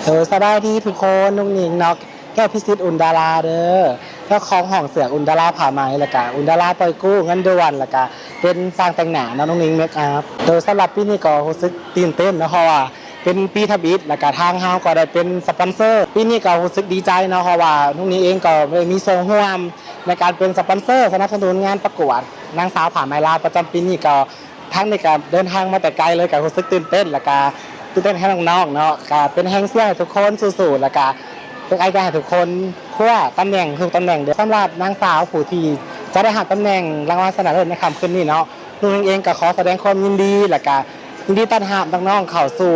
ໂດຍ ສະບາຍດີທຸກຄົນ, ນຸ່ງນິງເນາະ ແກ້ວພິສິດ ອຸ່ນດາລາເດີ ເຈົ້າຂອງຫ້ອງເສື້ອອຸ່ນດາລາຜ້າໄໝ ແລ້ວກະອຸ່ນດາລາປ່ອຍກູ້ເງິນດ່ວນ ແລ້ວກະເປັນຊ່າງແຕ່ງໜ້າເນາະ ນຸ່ງນິງເມກອັບ. ໂດຍ ສຳລັບປີນີ້ກໍຮູ້ສຶກຕື່ນເຕັ້ນເນາະ ເພາະວ່າເປັນປີທຳອິດ ແລ້ວກະທາງເຮົາກໍໄດ້ເປັນສະປອນເຊີ. ປີນີ້ກໍຮູ້ສຶກດີໃຈເນາະ ເພາະວ່ານຸ່ງນິງເອງກໍໄດ້ມີສ່ວນຮ່ວມໃນການເປັນສະປອນເຊີສະໜັບສະໜູນງານປະກວດນາງສາວຜ້າໄໝລາວປະຈຳປີນີ້. ກໍ ທາງນີ້ກະເດີນທາງມາແຕ່ໄກເລີຍ ກະຮູ້ສຶກຕື່ນເຕັ້ນ ແລ້ວກະຕື່ນເຕັ້ນແທນນ້ອງໆເນາະ ກະເປັນແຮງເຊຍໃຫ້ທຸກຄົນສູ້ໆ ແລ້ວກະເປັນໄອເດຍໃຫ້ທຸກຄົນຄວ້າຕຳແໜ່ງທຸກຕຳແໜ່ງເດີ. ສຳລັບນາງສາວຜູ້ທີ່ຈະໄດ້ຮັບຕຳແໜ່ງລາງວັນຊະນະເລີດໃນຄ່ຳຄືນນີ້ເນາະ ນຸ່ງນິງເອງກະຂໍສະແດງຄວາມຍິນດີ ແລ້ວກະຍິນດີຕ້ອນຮັບນ້ອງໆເຂົ້າສູ່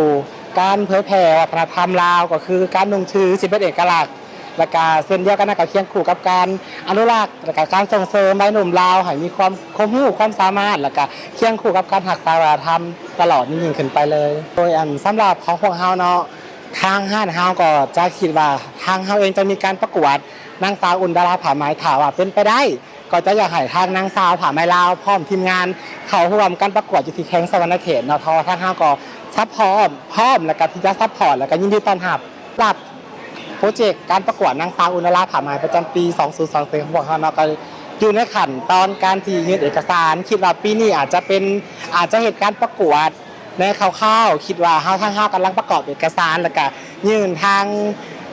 ການເຜີຍແຜ່ວັດທະນະທຳລາວ ກໍຄືການນຸ່ງຖືທີ່ເປັນເອກະລັກ ແລ້ວກະເຊັ່ນດຽວກັນນະ ກໍຄຽງຄູ່ກັບການອະນຸລັກ ແລ້ວກະການສົ່ງເສີມໄວໜຸ່ມລາວໃຫ້ມີຄວາມ ຄວາມຮູ້ຄວາມສາມາດ ແລ້ວກະຄຽງຄູ່ກັບການຮັກສາວັດທະນະທຳຕະຫຼອດຍິ່ງໆຂຶ້ນໄປເລີຍ. ໂດຍ ອັນ ສຳລັບຂອງພວກເຮົາເນາະ ທາງຮ້ານເຮົາກໍຈະຄິດວ່າທາງເຮົາເອງຈະມີການປະກວດນາງສາວອຸ່ນດາລາຜ້າໄໝ ຖ້າວ່າເປັນໄປໄດ້ ກໍຈະຢາກໃຫ້ທາງນາງສາວຜ້າໄໝລາວ ພ້ອມທີມງານເຂົ້າຮ່ວມການປະກວດຢູ່ທີ່ແຂວງສະຫວັນນະເຂດເນາະ ເພາະວ່າທາງເຮົາກໍຊັບພ້ອມ ພ້ອມ ແລ້ວກໍທີ່ຈະຊັບພອດ ແລ້ວກໍຍິນດີຕ້ອນຮັບ. ສຳລັບໂປຣເຈັກການປະກວດນາງສາວອຸ່ນດາລາຜ້າໄໝປະຈຳປີສອງພັນຊາວສີ່ຂອງພວກເຮົາເນາະ ກໍຢູ່ໃນຂັ້ນຕອນການທີ່ຍື່ນເອກະສານ ຄິດວ່າປີນີ້ອາດຈະເປັນ ອາດຈະເຮັດການປະກວດ ໃນຄ່າວໆ ຄິດວ່າເຮົາ ທາງເຮົາກຳລັງປະກອບເອກະສານ ແລ້ວກະຍື່ນທາງ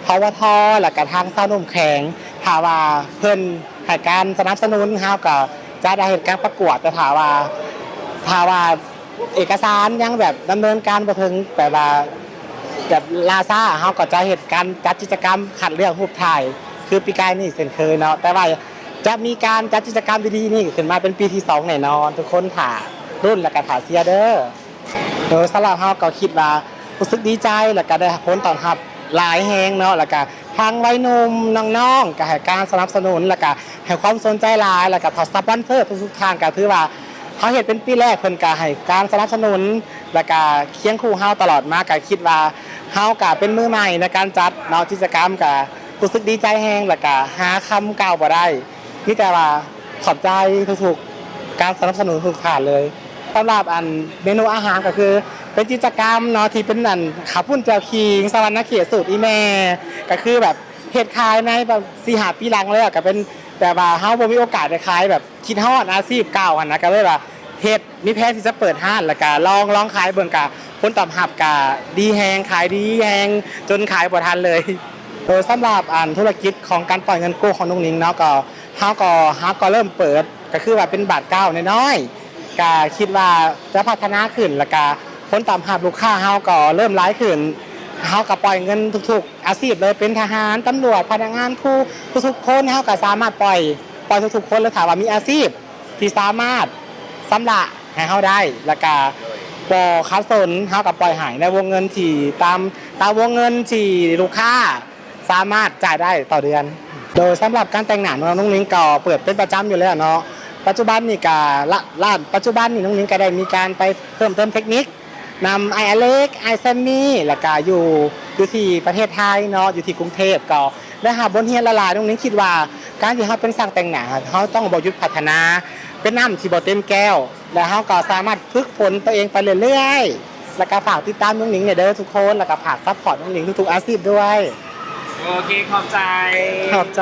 ພວທ ແລ້ວກະທາງຊາວໜຸ່ມແຂວງ ຖ້າວ່າເພິ່ນໃຫ້ການສະໜັບສະໜູນ ເຮົາກໍຈະໄດ້ເຮັດການປະກວດ. ແຕ່ຖ້າວ່າ ຖ້າວ່າເອກະສານຍັງແບບດຳເນີນການບໍ່ເຖິງ ແບບວ່າ ແບບລ່າຊ້າ ເຮົາກໍຈະເຮັດການຈັດກິດຈະກຳຄັດເລືອກຮູບຖ່າຍ ຄືປີກາຍນີ້ເຊັ່ນເຄີຍເນາະ. ແຕ່ວ່າຈະມີການຈັດກິດຈະກຳດີໆນີ້ຂຶ້ນມາເປັນປີທີສອງແນ່ນອນ ທຸກຄົນຖ້າລຸ້ນ ແລ້ວກະຖ້າເຊຍເດີ. ໂດຍສຳລັບເຮົາກໍຄິດວ່າຮູ້ສຶກດີໃຈ ແລ້ວກະໄດ້ຮັບຜົນຕອບຮັບຫຼາຍແຮງເນາະ ແລ້ວກະທາງໄວໜຸ່ມນ້ອງໆກໍໃຫ້ການສະໜັບສະໜູນ ແລ້ວກະໃຫ້ຄວາມສົນໃຈຫຼາຍ ແລ້ວກະສະປອນເຊີທຸກໆທ່ານ ກໍຖືວ່າເຮົາເຮັດເປັນປີແລກ ເພິ່ນກະໃຫ້ການສະໜັບສະໜູນ ແລ້ວກະຄຽງຄູ່ເຮົາຕະຫຼອດມາ ກະຄິດວ່າເຮົາກະເປັນມືໃໝ່ໃນການຈັດເນາະ ກິດຈະກຳ ກະຮູ້ສຶກດີໃຈແຮງ ແລ້ວກະຫາຄຳກ່າວບໍ່ໄດ້ ມີແຕ່ວ່າຂອບໃຈທຸກໆການສະໜັບສະໜູນທຸກທ່ານເລີຍ. ສຳລັບອັນເມນູອາຫານກໍຄືເປັນກິດຈະກຳເນາະ ທີ່ເປັນອັນເຂົ້າປຸ້ນແຈ່ວຂີງ ສະຫວັນນະເຂດສູດອີ່ແມ່ ກໍຄືແບບເຮັດຂາຍໃນແບບສີ່ຫ້າປີຫຼັງແລ້ວ ກໍເປັນແບບວ່າເຮົາບໍ່ມີໂອກາດໄດ້ຂາຍ ແບບຄິດຮອດອາຊີບເກົ່າຫັ້ນນະ ກໍເລີຍວ່າເຮັດ ມີແຜນທີ່ຈະເປີດຮ້ານ ແລ້ວກະລອງ ລອງຂາຍເບິ່ງ ກະຜົນຕອບຮັບກະດີແຮງ ຂາຍດີແຮງຈົນຂາຍບໍ່ທັນເລີຍ. ໂດຍສຳລັບອັນທຸລະກິດຂອງການປ່ອຍເງິນກູ້ຂອງນຸ່ງນິງເນາະ ກໍເຮົາກໍ ເຮົາກໍເລີ່ມເປີດ ກໍຄືວ່າເປັນບາດກ້າວນ້ອຍໆ ກະຄິດວ່າຈະພັດທະນາຂຶ້ນ ແລ້ວກະຜົນຕອບຮັບລູກຄ້າເຮົາກໍເລີ່ມຫຼາຍຂຶ້ນ. ເຮົາກໍປ່ອຍເງິນທຸກໆອາຊີບເລີຍ ເປັນທະຫານ ຕຳຫຼວດ ພະນັກງານ ຄູ ທຸກໆຄົນ ເຮົາກໍສາມາດປ່ອຍ ປ່ອຍທຸກໆຄົນເລີຍ ຖ້າວ່າມີອາຊີບທີ່ສາມາດຊຳລະໃຫ້ເຮົາໄດ້ ແລ້ວກະບໍ່ຂັດສົນ ເຮົາກໍປ່ອຍໃຫ້ໃນວົງເງິນທີ່ຕາມ ຕາມວົງເງິນທີ່ລູກຄ້າ ສາມາດຈ່າຍໄດ້ຕໍ່ເດືອນ. ໂດຍສຳລັບການແຕ່ງໜ້າຂອງນ້ອງນິງກໍເປີດເປັນປະຈຳຢູ່ແລ້ວເນາະ. ປັດຈຸບັນນີ້ກໍ ລະ ລະ ປັດຈຸບັນນີ້ນ້ອງນິງກໍໄດ້ມີການໄປເພີ່ມເຕີມເທັກນິກນຳອ້າຍອາເລັກ ອ້າຍແຊມມີ ແລ້ວກໍຢູ່ ຢູ່ທີ່ປະເທດໄທເນາະ ຢູ່ທີ່ກຸງເທບ ກໍໄດ້ຮັບບົດຮຽນຫຼາຍໆ. ນ້ອງນິງຄິດວ່າການທີ່ເຮົາເປັນຊ່າງແຕ່ງໜ້າ ເຮົາຕ້ອງບໍ່ຢຸດພັດທະນາ ເປັນນ້ຳທີ່ບໍ່ເຕັມແກ້ວ ແລະ ເຮົາກໍສາມາດຝຶກຝົນຕົວເອງໄປເລື້ອຍໆ. ແລ້ວກໍຝາກຕິດຕາມນ້ອງໜິງແດ່ເດີທຸກຄົນ ແລ້ວກໍຝາກຊັບພອດນ້ອງໜິງທຸກໆອາຊີບດ້ວຍ. ໂອເຄ ຂອບໃຈ. ຂອບໃຈ.